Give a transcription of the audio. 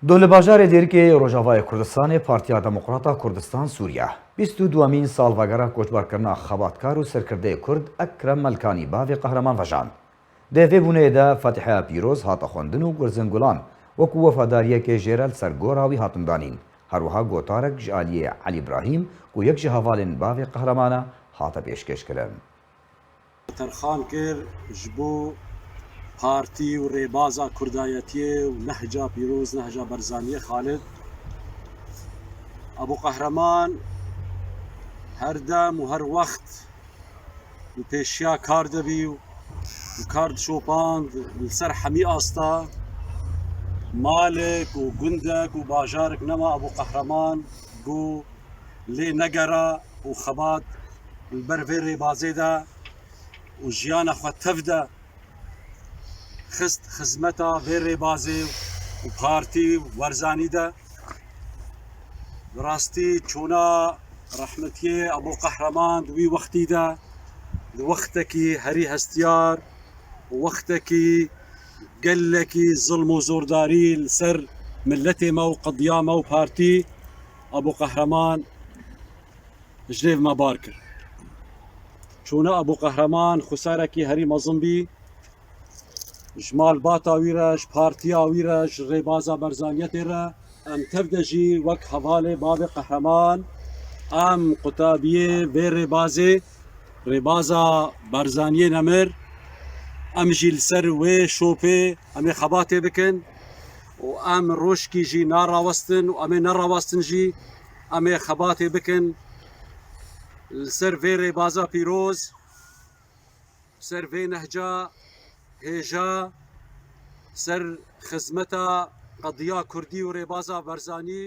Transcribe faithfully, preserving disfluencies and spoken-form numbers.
Doh li bajarê Dêrikê Rojavayê Kurdistanê Partiya Demokrata Kurdistan Sûriye bîst û duemîn salvegera koçberkirina xebatkar û serkirdeyê Kurd Ekrem Melkanî bavê Qehreman vejand. Di vê bûneyê de Fatiheya Pîroz hate xwendin û gurzên gulan wekû wefadariyekê jê re li ser gora wî hatin danîn. Her wiha gotarek ji aliyê Elî Brahîm ku yek ji hevalên bavê Qehreman e, hate pêşkêşkirin. Terxan kir ji bo partî û rêbaza kurdayetiyê û nehca pîroz, nehca Barzaniyê Xalid. Ebû Qehreman her dem û her wext li pêşiya kar de bî û kar dişopand li ser hemî asta. Malek û gundek û bajarek nema Ebû Qehreman ku lê negera û xebat li ber vê rêbazê de û jiyana xwe tev de xist xizmeta vê rêbazê û partî û Barzanî de. Bi rastî çûna rehmetiyê Ebû Qehreman di wî wextî de, di wextekî herî hestiyar û wextekî gelekî zilm û zordarî li ser miletê me û qediya me û partî, Ebû Qehreman ji nêv me bar kir. Çûna Ebû Qehreman xwesarekî herî mezin bî. Ji malbata wî re, ji partiya wî re, ji rêbaza Barzaniyetê re, em tev de jî wek hevalê bavê Qehreman, em qutabiyê vê rêbazê, rêbaza Barzaniyê nemir, em jî li ser wê şopê em ê xebatê bikin û em rojkî jî narawestin û em ê nerawestin jî em ê xebatê bikin li ser vê rêbaza pîroz, ser vê nehca hêja, ser xizmeta qediya kurdî û rêbaza Barzanî.